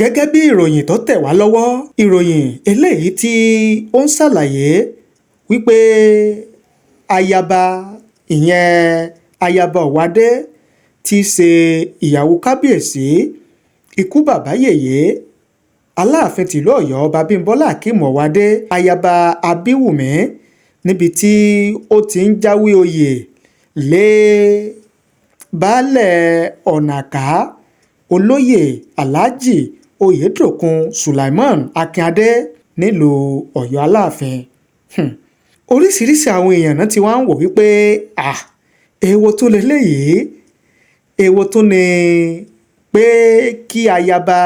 Gẹ́gẹ́ bí ìròyìn tó tẹ̀ wá lọ́wọ́, ìròyìn eléyìí tí ó ń ṣàlàyé wípé ayaba, ìyẹn Ayaba Ọ̀wádé, tí í ṣe ìyàwó kábíyèsí, ikú bàbá yèyé, Aláàfin tìlú Ọ̀yọ́, Ọba Bímbọ́lá Akeem Ọ̀wádé, Ayaba Abíwùmí, níbi tí ó ti ń jáwé oyè lé baálé Ọ̀nàká, Olóyè Alhaji Oyedokun Sulaiman Akínadé, nílùú Ọ̀yọ́ Aláàfin. Oríṣiríṣi àwọn èèyàn náà ti wá ń wò wípé, ah, èwo tún leléyìí? Èwo tún ni pé kí ayaba,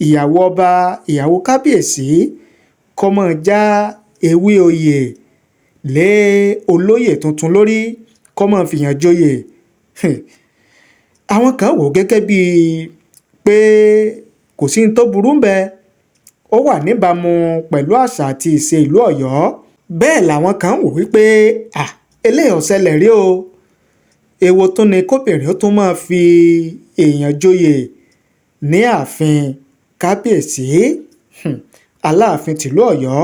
ìyàwó ọba, ìyàwó kábíyèsí, kó máa já ewé oyè lé olóyè tuntun lórí, kó máa fìyàn joyè? Àwọn kan wò gẹ́gẹ́ bíi pé kò sí ní tó burú ńbẹ̀, ó wà níbàámu pẹ̀lú àṣà àti ìṣe ìlú Ọ̀yọ́. Bẹ́ẹ̀ làwọn kan wò wípé, ah, eléyìí ò ṣẹlẹ̀ rí o. Èwo tún ni kóbìnrin ó tún máa fi èèyàn joyè ní ààfin kábíyèsí, Aláàfin tìlú Ọ̀yọ́?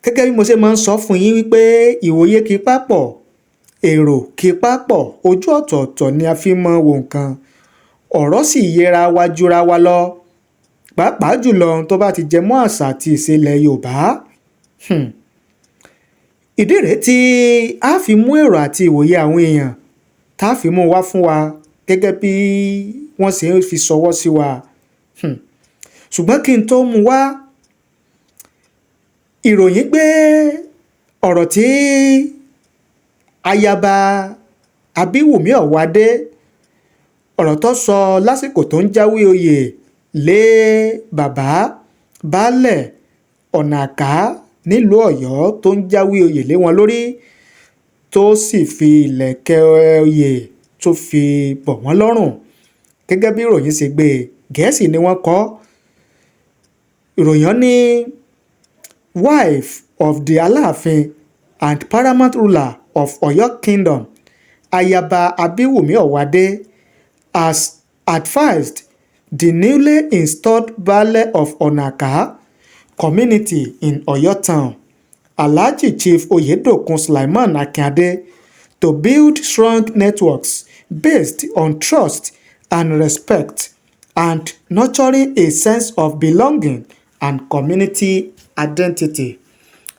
Gẹ́gẹ́ bí mo ṣe máa ń sọ fún yín wípé ìwòye kì í papọ̀, èrò kì í papọ̀, ojú ọ̀tọ̀ọ̀tọ̀ ni a fi máa ń wo nǹkan, ọ̀rọ̀ sì yẹra wa jura wa lọ, pàápàá jùlọ tó bá ti jẹ mọ́ àṣà àti ìṣe ilẹ̀ Yorùbá. Ìdí rèé tí a fi mú èrò àti ìwòye àwọn èèyàn, tá a fi mú wá fún wa gẹ́gẹ́ bí wọ́n ṣe ń fi ṣọwọ́ sí wa. Ṣùgbọ́n kí n tó mú wá, ìròyìn gbé ọ̀rọ̀ tí Ayaba Abíwùmí Ọ̀wádé, ọ̀rọ̀ tó sọ lásìkò tó ń jáwé oyè lé bàbá baálẹ̀ Ọ̀nàká nílùú Ọ̀yọ́, tó ń jáwé oyè lé wọn lórí, tó sì fi ìlẹ̀kẹ̀ oyè tó fi bọ̀ wọ́n lọ́rùn. Gẹ́gẹ́ bí ìròyìn ṣe gbé, Gẹ̀ẹ́sì ni wọ́n kọ. Ìròyìn ní, wife of the Aláàfin and paramount ruler of Oyo Kingdom, Ayaba Abiwumi Owade, has advised the newly installed Baale of Onaka community in Oyo Town, Alhaji Chief Oyedokun Sulaiman Akinade, to build strong networks based on trust and respect and nurturing a sense of belonging and community identity.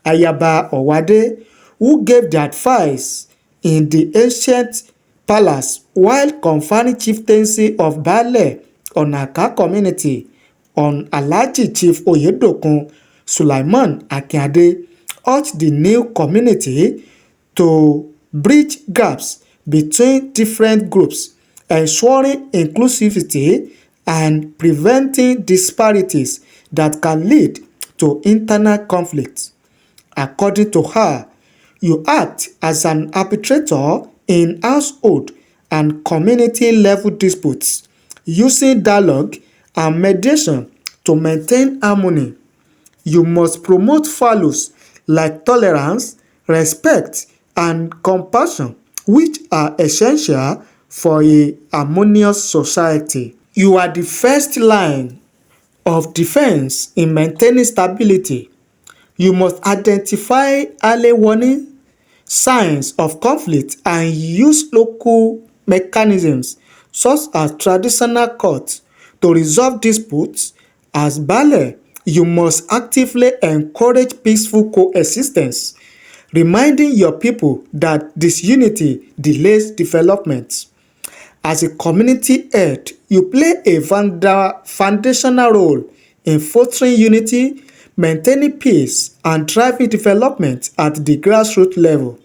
Ayaba Owade, who gave the advice in the ancient palace while conferring chieftaincy of Baale Onaka community on Alhaji Chief Oyedokun Sulaiman Akinade, urged the new community to bridge gaps between different groups, ensuring inclusivity and preventing disparities that can lead to internal conflict. According to her, you act as an arbitrator in household and community-level disputes, using dialogue and mediation to maintain harmony. You must promote values like tolerance, respect, and compassion, which are essential for a harmonious society. You are the first line of defense in maintaining stability. You must identify early warning signs of conflict and use local mechanisms such as traditional courts to resolve disputes. As Baale, you must actively encourage peaceful coexistence, reminding your people that disunity delays development. As a community head, you play a foundational role in fostering unity, maintaining peace, and driving development at the grassroots level.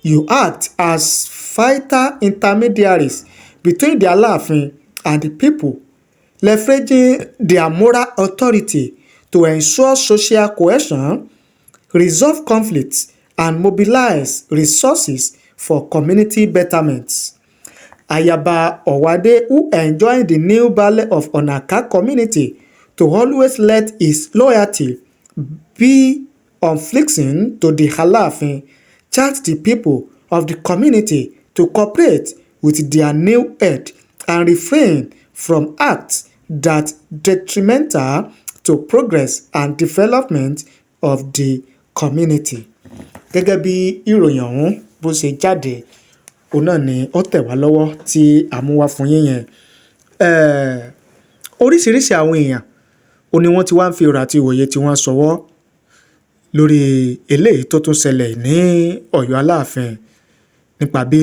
You act as vital intermediaries between the Alaafin and the people, leveraging their moral authority to ensure social cohesion, resolve conflicts, and mobilize resources for community betterment. Ayaba Owade, who enjoined the new Baale of Onaka community to always let his loyalty be unflinching to the Alaafin, charged the people of the community to cooperate with their new head and refrain from acts that detrimental to progress and development of the community. Gẹ́gẹ́ bí ìròyìn ọ̀hún bó ṣe jáde, òun náà ni ó tẹ̀ wá lọ́wọ́ tí a mú wá fún yín yẹn. Oríṣiríṣi àwọn èèyàn ó ní wọ́n ti wá ń fi èrò àti ìwòye tí wọ́n ṣọwọ́ lórí eléyìí tó tún ṣẹlẹ̀ ní Ọ̀yọ́ Aláàfin nípa bí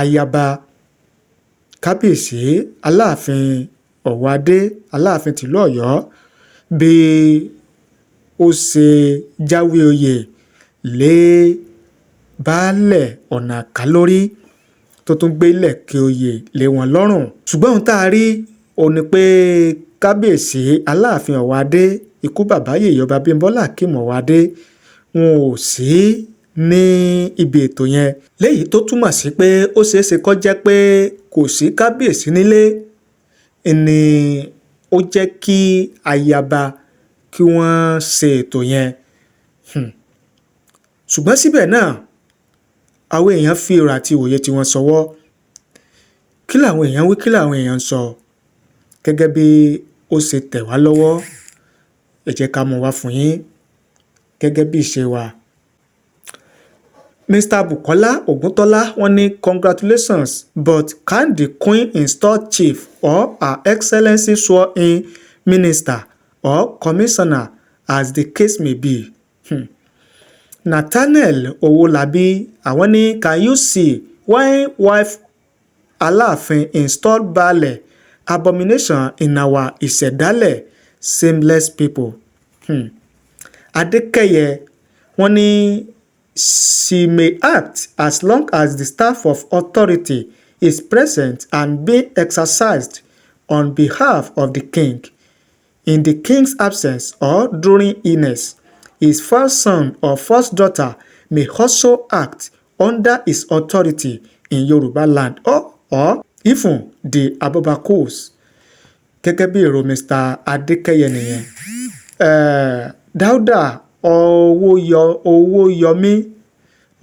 ayaba Kábíyèsí Aláàfin Ọ̀wọ́adé, Aláàfin tìlú Ọ̀yọ́, bí ó ṣe jáwé oyè lé Baálẹ̀ Ọ̀nà Àká lórí, tó tún gbé ìlẹ̀kẹ̀ oyè lé wọn lọ́rùn. Ṣùgbọ́n ohun tá a rí òun ni pé Kábíyèsí Aláàfin Ọ̀wọ́adé, ikú bàbá yèyé, Ọba Bímbọ́lá Akeem Ọ̀wọ́adé, wọn ò sí ní ibi ètò yẹn, léyìí tó túmọ̀ sí pé ó ṣeé ṣe kó jẹ́ pé kò sí kábíyèsí nílé ni ó jẹ́ kí ayaba kí wọ́n ṣe ètò yẹn. Ṣùgbọ́n síbẹ̀ náà, àwọn èèyàn fi èrò àti ìwòye tí wọ́n ṣọwọ́. Kí làwọn èèyàn wí? Kí làwọn èèyàn ń sọ? Gẹ́gẹ́ bí ó ṣe tẹ̀ wá lọ́wọ́, ẹ jẹ́ ká mú wá fún yín gẹ́gẹ́ bí ìṣe wa. Mr. Bukola Oguntola, wọ́n ní, "Congratulations, but can the queen install chief or Her Excellency sworn in minister or commissioner, as the case may be?" Nathaniel Owolabi, àwọn ní, "Can you see why wife Aláàfin installed baale? Abomination in our ìṣẹ̀dálẹ̀. Shameless people." Adékẹ́yẹ, wọ́n ní, "She may act as long as the staff of authority is present and being exercised on behalf of the king. In the king's absence or during illness, his first son or first daughter may also act under his authority in Yoruba land or even the Abobakus." Gẹ́gẹ́ bí èrò Mr. Adékẹ́yẹ nìyẹn. Dáúdà Owóyọmí,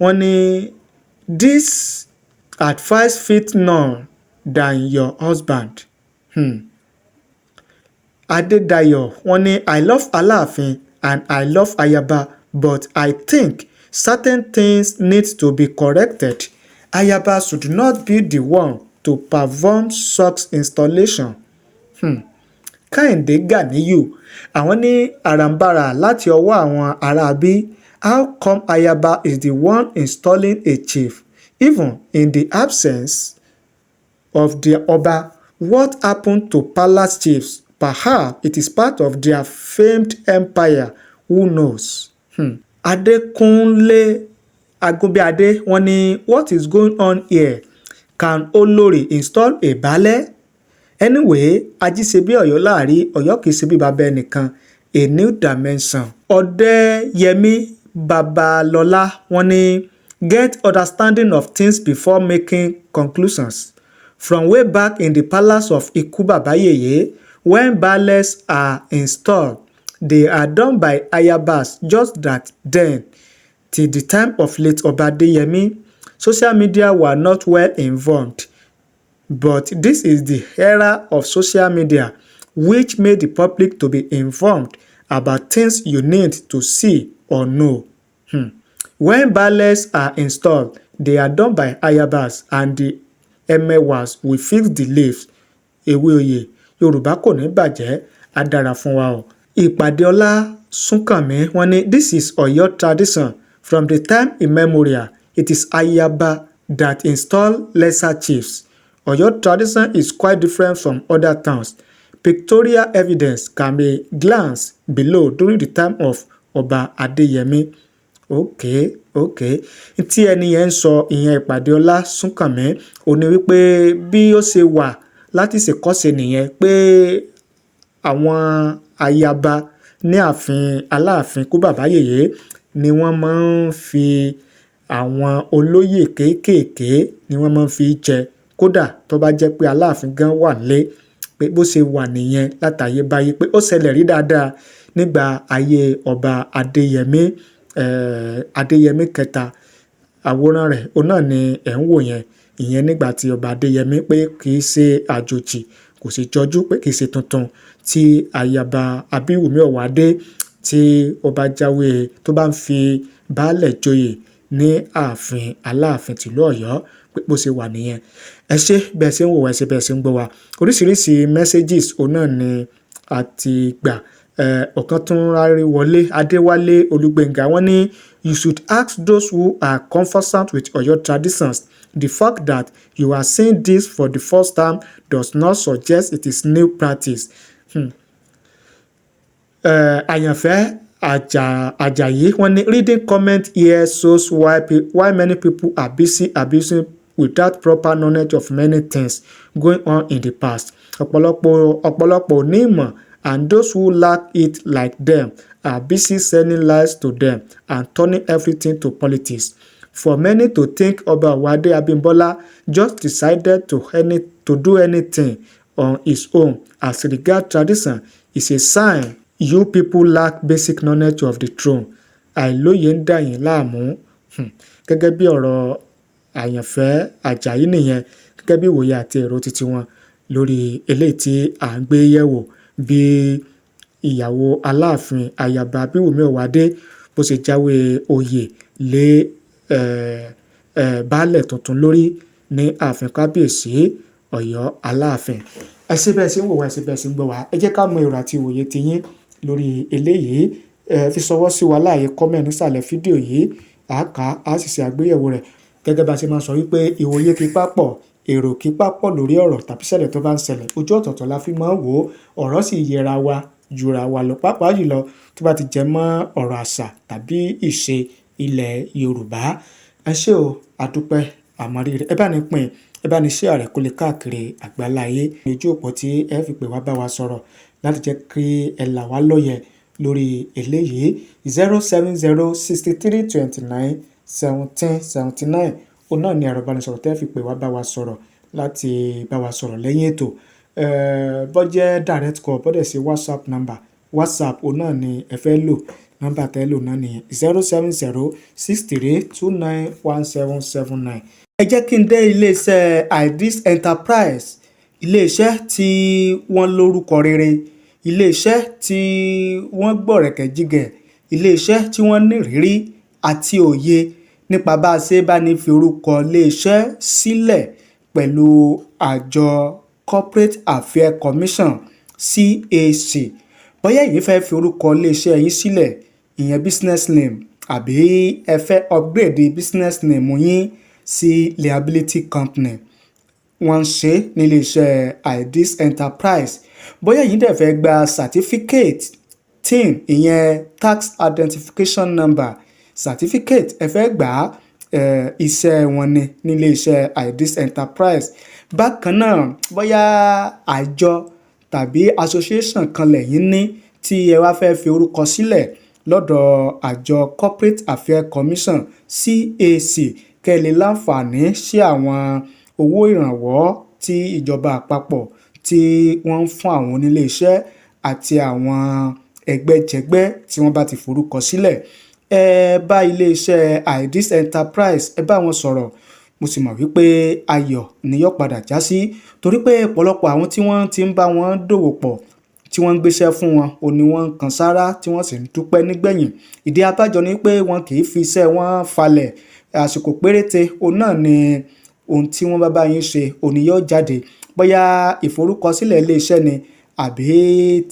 wọ́n ní, "This advice fit none than your husband." Adédayọ̀, wọ́n ní, "I love Aláàfin and I love Ayaba, but I think certain things need to be corrected. Ayaba should not be the one to perform such installation." Kẹ́hìndé Ganiyu, àwọn ní, "Àràǹbarà láti ọwọ́ àwọn aráabí. How come Ayaba is the one installing a chief even in the absence of the Ọba? What happened to palace chiefs? Perhaps it is part of their famed empire. Who knows?" Adékúnlé Agúnbíadé, wọ́n ní, "What is going on here? Can Olori install a baale? Anyway, ajíṣebí Ọ̀yọ́ là á rí, Ọ̀yọ́ kì í ṣe bí baba ẹnìkan. A new dimension." Ọ̀dẹ́yẹmí Babalọ́lá, wọ́n ní, "Get understanding of things before making conclusions. From way back in the palace of Iku Baba Yeye, when baales are installed, they are done by Ayabas. Just that then, till the time of late Oba Adeyemi, social media were not well informed. But this is the era of social media, which made the public to be informed about things you need to see or know. When baales are installed, they are done by Ayabas and the Emewas will fix the leaves." Ewé oyè Yorùbá kò ní bàjẹ́, á dára fún wa o. Ìpàdé Ọlá Súnkànmí, wọ́n ní, "This is Ọ̀yọ́ tradition from the time immemorial. It is Ayaba that install lesser chiefs. Ọ̀yọ́ tradition is quite different from other towns. Pictorial evidence can be glanced below during the time of Ọba Adéyẹmí." Okay, tí ẹni yẹn ń sọ, ìyẹn Ìpàdé Ọlá Súnkànmí, ó ní wípé bí ó ṣe wà láti ṣèkọ́ṣe nìyẹn, pé àwọn ayaba ní ààfin Aláàfin kú bàbá yèyé ni wọ́n máa ń fi àwọn olóyè kéékèèké ni wọ́n máa ń fi jẹ, kódà tó bá jẹ́ pé Aláàfin gan wà nílé, pé bó ṣe wà nìyẹn látayébáyé, pé ó ṣẹlẹ̀ rí dáadáa nígbà ayé Ọba Adéyẹmí, Adéyẹmí kẹta. Àwòrán rẹ̀ òun náà ni ẹ̀ ń wò yẹn, ìyẹn nígbà tí Ọba Adéyẹmí, pé kì í ṣe àjòjì. Kò sì jọjú pé kì í ṣe tuntun tí Ayaba Abíwùmí Ọ̀wádé tí ó bá jáwé, tó bá ń fi baálẹ̀ joyè ní ààfin Aláàfin tìlú Ọ̀yọ́, pé bó ṣe wà nìyẹn. Ẹ ṣé bẹ́ẹ̀ ṣe ń wò wá, ẹ ṣé bẹ́ẹ̀ ṣe ń gbọ́ wa. Oríṣiríṣi messages òun náà ni a ti gbà. Ọ̀kan tún rárí wọlé. Adéwálé Olúgbénga, wọ́n ní, "You should ask those who are conversant with Oyo traditions. The fact that you are seeing this for the first time does not suggest it is new practice." Àyànfẹ́ Àjàyí, wọ́n ní, "Reading comment here shows why many people are busy abusing without proper knowledge of many things going on in the past. Ọ̀pọ̀lọpọ̀ ò ní ìmọ̀, and those who lack it like them are busy selling lies to them and turning everything to politics. For many to think Oba Owoade Abimbola just decided to do anything on his own as regard tradition is a sign you people lack basic knowledge of the throne. Àìlóye ń dà yín láàmú." Gẹ́gẹ́ bí ọ̀rọ̀ Àyànfẹ́ Àjàyí nìyẹn, gẹ́gẹ́ bí ìwòye àti èrò titi wọn lórí eléyìí tí à ń gbé yẹ̀wò, bí ìyàwó Aláàfin, Ayaba Abíwùmí Ọ̀wádé, bó ṣe jáwé oyè lé baálẹ̀ tuntun lórí ní ààfin Kábíyèsí Ọ̀yọ́ Aláàfin. Ẹ ṣé bẹ́ẹ̀ ṣe ń wò wá, ẹ ṣé bẹ́ẹ̀ ṣe ń gbọ́ wá. Ẹ jẹ́ ká mọ èrò àti ìwòye tiyín lórí eléyìí. Ẹ fi ṣọwọ́ sí wa láàyè comment nísàlẹ̀ fídíò yìí. À á kà á, sì ṣe àgbéyẹ̀wò rẹ̀. Gẹ́gẹ́ bá a ṣe máa sọ wípé ìwòye kì í papọ̀, èrò kì í papọ̀ lórí ọ̀rọ̀ tàbí ìṣẹ̀lẹ̀ tó bá ń ṣẹlẹ̀. Ojú ọ̀tọ̀ọ̀tọ̀ la fi máa ń wò ó, ọ̀rọ̀ sì yẹra wa jura wa lọ, pàápàá jùlọ tó bá ti jẹ mọ́ ọ̀rọ̀ àṣà tàbí ìṣe ilẹ̀ Yorùbá. Ẹ ṣé o, a dúpẹ́, àmọ̀rírì. Ẹ bá ní pín, ẹ bá ní share rẹ̀ kó lè káàkiri àgbáláyé. Ojú òpó tí ẹ fi pè wá bá wa sọ̀rọ̀ láti jẹ́ kí ẹ là wá lóye lórí eléyìí: 07063291779. Òun náà ni ẹ̀rọ ìbánisọ̀rọ̀ tẹ́ fi pè wá bá wa sọ̀rọ̀ láti bá wa sọ̀rọ̀ lẹ́yìn ètò. Bó jẹ́ direct call, bó dẹ̀ sí WhatsApp number, WhatsApp òun náà ni ẹ fẹ́ lò, nọ́mbà tẹ́ lò náà nìyẹn: 07063291779. Ẹ jẹ́ kí n dé iléeṣẹ́ Ideas Enterprise, iléeṣẹ́ tí wọ́n lórúkọ rere, iléeṣẹ́ tí wọ́n gbọ̀rẹ̀kẹ̀jigẹ̀, iléeṣẹ́ tí wọ́n nírìírí àti òye nípa bá a ṣe bá ní fi orúkọ iléeṣẹ́ sílẹ̀ pẹ̀lú àjọ Corporate Affairs Commission, CAC. Bóyá ẹ̀yin fẹ́ fi orúkọ iléeṣẹ́ yín sílẹ̀, ìyẹn business name, àbí ẹ fẹ́ upgrade business name yín sí liability company, wọ́n ń ṣe nílé iṣẹ́ Ideas Enterprise. Bóyá ẹ̀yin dẹ̀ fẹ́ gba certificate TIN, ìyẹn tax identification number certificate, ẹ fẹ́ gbà á, iṣẹ́ wọn ni nílé iṣẹ́ Ideas Enterprise. Bákan náà, bóyá àjọ tàbí association kan lẹ̀yin ní tí ẹ wá fẹ́ fi orúkọ sílẹ̀ lọ́dọ̀ àjọ Corporate Affairs Commission, CAC, kẹ́ ẹ lè láǹfààní sí àwọn owó ìrànwọ́ tí ìjọba àpapọ̀ tí wọ́n ń fún àwọn onílé iṣẹ́ àti àwọn ẹgbẹ́jẹgbẹ́ tí wọ́n bá ti forúkọ sílẹ̀, ẹ bá iléeṣẹ́ Ideas Enterprise, ẹ bá wọn sọ̀rọ̀. Mo sì mọ̀ wípé ayọ̀ ni yóò padà já sí, torí pé ọ̀pọ̀lọpọ̀ àwọn tí wọ́n ti ń bá wọn dòwò pọ̀, tí wọ́n ń gbéṣẹ́ fún wọn, ò ní wọ́n ń kan sáárá, tí wọ́n sì ń dúpẹ́ nígbẹ̀yìn. Ìdí abájọ ni pé wọn kì í fi iṣẹ́ wọn falẹ̀. Àsìkò péréte òun náà ni ohun tí wọ́n bá bá yín ṣe òní yóò jáde. Bóyá ìforúkọsílẹ̀ iléeṣẹ́ ni àbí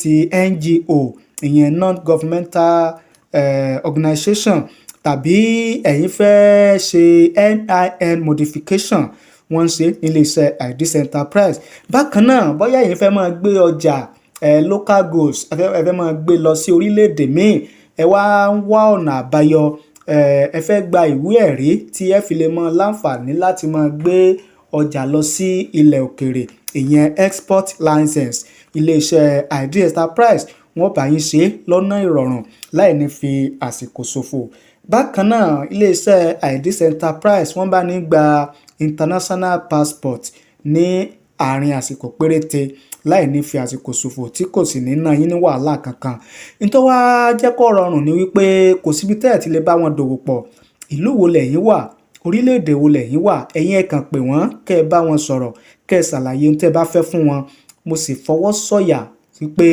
ti NGO, ìyẹn non-governmental organization, tàbí ẹ̀yin fẹ́ ṣe NIN modification, wọ́n ń ṣe nílé iṣẹ́ Ideas Enterprise. Bákan náà, bóyá ẹ̀yin fẹ́ máa gbé ọjà local goods, ẹ fẹ́ máa gbé lọ sí orílẹ̀-èdè míì, ẹ wá ń wá ọ̀nà àbáyọ, ẹ fẹ́ gba ìwé ẹ̀rí tí ẹ fi lè mọ láǹfààní láti máa gbé ọjà lọ sí ilẹ̀ òkèèrè, ìyẹn export license, iléeṣẹ́ Ideas Enterprise, wọ́n bá yín ṣe lọ́nà ìrọ̀rùn láì ní fi àsìkò ṣòfò. Bákan náà, iléeṣẹ́ Ideas Enterprise, wọ́n bá ní gba international passport ní àárín àsìkò péréte láì ní fi àsìkò ṣòfò, tí kò sì ní ná yín ní wàhálà kankan. Nítorí wá jẹ́ kó rọrùn ni wípé kò síbi tẹ́ ẹ̀ ti lè bá wọn dòwò pọ̀. Ìlú wo lẹ̀yin wà? Orílẹ̀-èdè wo lẹ̀yin wà? Ẹ̀yin ẹ kàn pè wọ́n, kẹ́ ẹ bá wọn sọ̀rọ̀, kẹ́ ẹ ṣàlàyé ohun tẹ́ ẹ bá fẹ́ fún wọn. Mo sì fọwọ́ sọ̀yà wípé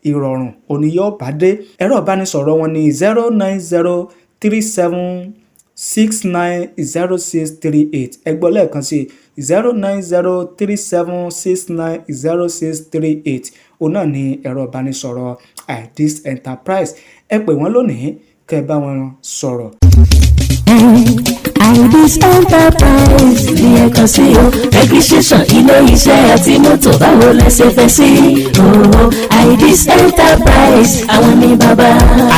ìrọ̀rùn òní yóò bá dé. Ẹ̀rọ ìbánisọ̀rọ̀ wọn ní 09037690638. Ẹ gbọ́ lẹ́ẹ̀kan sí, 09037690638. Òun náà ní ẹ̀rọ ìbánisọ̀rọ̀ Ideas Enterprise. Ẹ pè wọ́n lónìí kẹ́ ẹ bá wọn sọ̀rọ̀. Ideas Enterprise ní ẹ̀kan sí o. Registration ilé iṣẹ́ àti mọ́tò, báwo lẹ ṣe fẹ́ sí o? Ideas Enterprise, àwọn ní bàbá.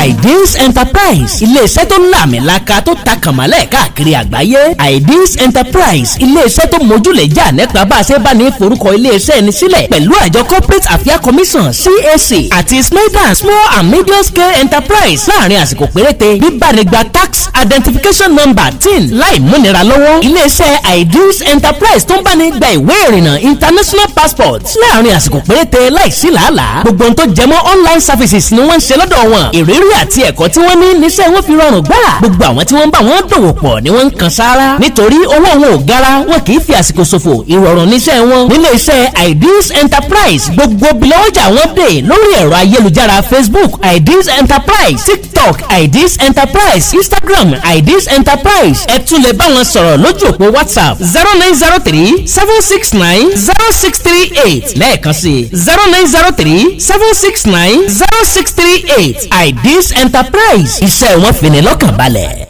Ideas Enterprise, iléeṣẹ́ tó láàmìlaka, tó ta kànmọ́lẹ̀ káàkiri àgbáyé. Ideas Enterprise, iléeṣẹ́ tó mójúlẹ̀ jà nípa bá a ṣe bá ní forúkọ iléeṣẹ́ ẹni sílẹ̀ pẹ̀lú àjọ Corporate Affairs Commission, CAC, àti SMEDAN, Small and Medium Scale Enterprise, láàrin àsìkò péréte. Bíbánigba tax identification number, TIN, láì múnira lọ́wọ́. Iléeṣẹ́ Ideas Enterprise tó ń bá ní gba ìwé ìrìnnà, international passport, láàrin àsìkò péréte láìsí làálàá. Gbogbo ohun tó jẹmọ́ online services ni wọ́n ń ṣe lọ́dọ̀ wọn. Ìrírí àti ẹ̀kọ́ tí wọ́n ní níṣẹ́ wọn fi rọrùn gbà. Gbogbo àwọn tí wọ́n ń bá wọn dòwò pọ̀ ni wọ́n ń kan sáárá, nítorí owó wọn ò gara, wọn kì í fi àsìkò ṣòfò. Ìrọ̀rùn níṣẹ́ wọn nílé iṣẹ́ Ideas Enterprise. Gbogbo bilọ́wọ́jà wọn dé lórí ẹ̀rọ ayélujára: Facebook, Ideas Enterprise; TikTok, Ideas Enterprise; Instagram, Ideas Enterprise. Ẹ tún lè bá wọn sọ̀rọ̀ lójú òpó WhatsApp, 09037690638. Lẹ́ẹ̀kan sí, 09037690638. Ideas Enterprise, iṣẹ́ wọn fi ni lọ́kàn balẹ̀.